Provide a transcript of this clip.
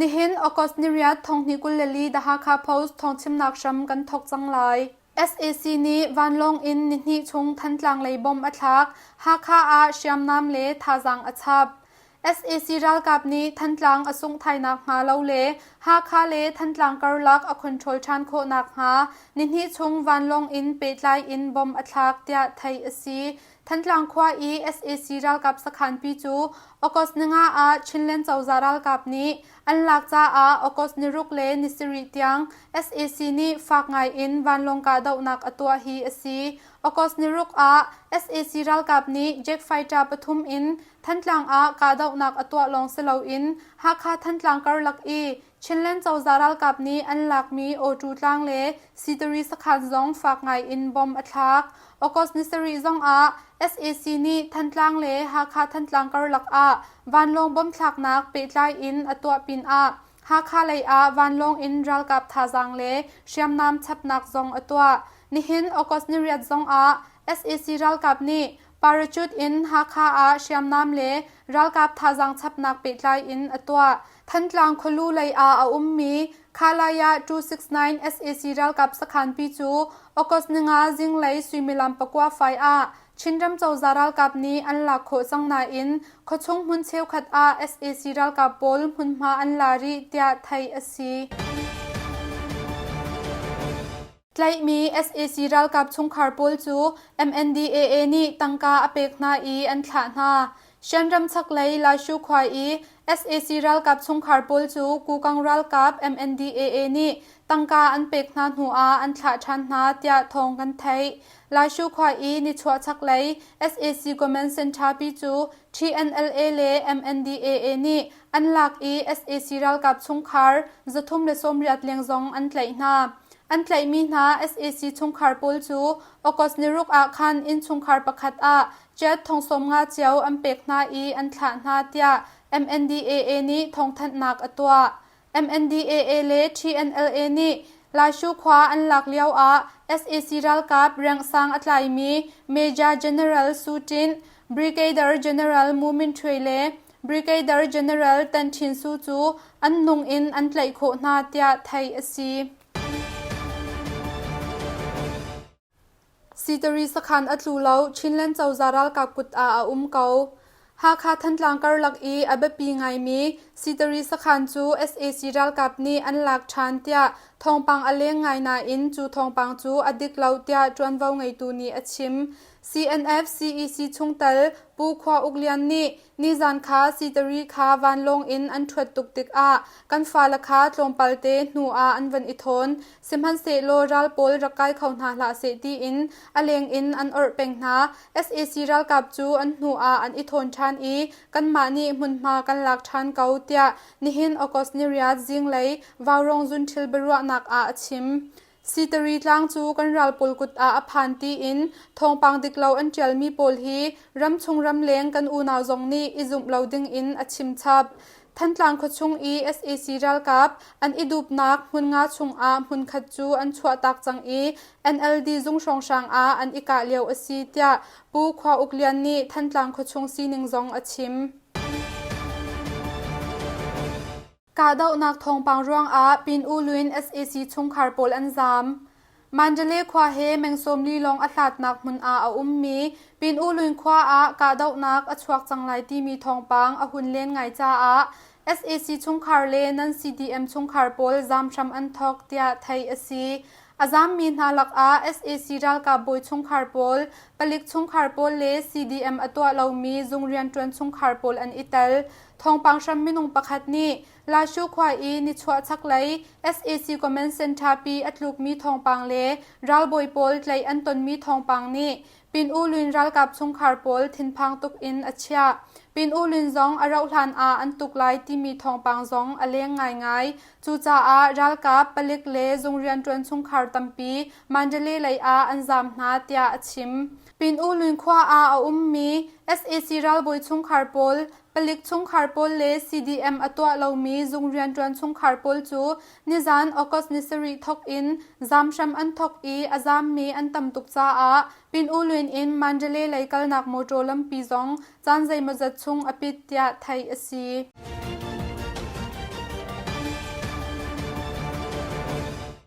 Nihin August niriat thonghnih 24 The Hakha Post thawngchimnak hram kan thawk cang lai. Sac nih vanlawng in nihnih chung Thantlang lei bomb a thlak, Hakha ah hriamnam le thazaang a chap. Sac ralkap nih Thantlang a sungh thai nakhnga lo le Hakha le Thantlang karlak a control ṭhan khawh nakhnga nihnih chung vanlawng in pehtlai in bomb a thlak tiah theih a si. Thantlang khua i sac ralkap sakhanpi cu August ninga ah Chinland cozah ralkap nih an lak caah August niruk le ni sarih tiang sac nih fak ngai in vanlawng kahdohnak a tuah hi a si. August niruk ah sac ralkap nih jet fighter pathum in Thantlang ah kahdohnak a tuah lawng si loin Hakha Thantlang karlak i Chinland cozah ralkap nih an lakmi Awṭu tlang le Sitari sakhan zong fak ngai in bomb a thlak. August ni sarih zong ah sac nih Thantlang le Hakha Thantlang karlak ah vanlawng bomb thlaknak pehtlai in a tuah pinah Hakha lei ah vanlawng in ralkap thazaang le hriamnam chapnak zong a tuah. Nihin August ni riat zong ah sac ralkap nih parachute in Hakha ah hriamnam le ralkap thazaang chapnak pehtlai in a tuah. Thantlang khualu lei ah a ummi Khalaya 269 sac ralkap sakhanpi cu August ninga zinglei suimilam pakua fai ah Chinram cozah ralkap nih an lak khawh cang nain khuachung hmun cheukhat ah sac ralkap pawl hmunhma an la rih tiah theih a si. Tlaihmi sac ralkap chungkhar pawl cu MNDAA nih tangka a pek hna i an thlah hna. Shanram chaklei Laishu khua i sac ralkap chungkhar pawl cu Kukang ralkap MNDAA nih tangka an pek hna hnu ah an thlah ṭhan hna tiah thawng kan theih. Laishu khua i nichuah chaklei sac Command Center pi cu TNLA le MNDAA nih an lak i sac ralkap chungkhar 380 leng zong an tlaih hna. An tlaihmi hna sac chungkhar pawl cu August niruk ah khan innchungkhar pakhat ah jet thong 50 cio an pek hna i an thlah hna tiah MNDAA nih thawngthanhnak a tuah. MNDAA le TNLA nih Laishu khua an lak lio ah sac ralkap rank sang a tlaimi Major General Su Tin, Brigadier General Mu Min Htwe le Brigadier General Tan Chin Su cu an nung in an tlaih khawh hna tiah theih a si. Sitari sakhan a tlu lo, Chinland cozah ralkap kut ah a um ko. Hakha Thantlang karlak i a biapi ngaimi Sitari sakhan cu sac ralkap nih an lak ṭhan tiah thawngpang a leng ngai nain cu thawngpang cu a dik lo tiah ṭuanvo ngeitu nih a chim. CNF CEC chungtel Pu Khua Uk Lian nih Nizan kha sitari kha vanlawng in an ṭhuat tuk tikah kan fale kha tlawmpalte hnu ah an van i thawn. Sihmanhsehlaw ral pawl rak kai kho hna hlah seh tiin a leng in an orh peng hna. Sac ralkap cu an hnu ah an i thawn ṭhan i kanmah nih hmunhma kan lak ṭhan ko, tiah nihin August niriat zinglei Vaurawng zunṭhil biaruahnak ah a chim. Sitari tlang cu kan ral pawl kut ah a phan tiin thawngpang dik lo an ṭialmi pawl hi ramchung ramleng kan unau zong nih i zumh lo ding in a chim chap. Thantlang khuachung i sac ralkap an i dupnak hmun nga chungah hmunkhat cu an chuahtak cang i NLD zung hrawnghrang ah an i kah lio a si tiah Pu Khua Uk Lian nih Thantlang khuachung sining zong a chim. Kahdohnak thawngpang ruangah Pin U Lwin sac chungkhar pawl an zaam. Mandalay khua he meng 40 lawng a hlatnak hmun ah a ummi Pin U Lwin khua ah kahdohnak a chuak cang lai timi thawngpang a hun len ngai caah sac chungkhar le nan CDM chungkhar pawl zaam hram an thawk tiah theih a si. A zaammi hna lakah sac ralkap bawi chungkhar pawl, palik chungkhar pawl le CDM a tuah lomi zung rianṭuan chungkhar pawl an i tel. Thawngpang hram minung pakhat nih Lashu khua i nichuah chaklei sac Command Center pi a tlukmi thawngpang le ralbawi pawl tlaih an tonmi thawngpang nih Pin U Lwin ralkap chungkhar pawl thinphang tuk in a chiah. Pin U Lwin zong a rauh hlan ah an tuk lai timi thawngpang zong a leng ngaingai. Cucaah ralkap, palik le zung rianṭuan chungkhar tampi Mandalay lei ah an zaam hna tiah a chim. Pin U Lwin khua ah a ummi sac ralbawi chungkhar pawl Palik chungkhar pawl le CDM a tuah lomi zung rianṭuan chungkhar pawl cu nizan August ni sarih thawk in zaam hram an thawk i a zaammi an tam tuk caah Pin U Lwin in Mandalay lei kalnak mawṭaw lampi zong caan zeimawzat chung a pit tiah theih a si.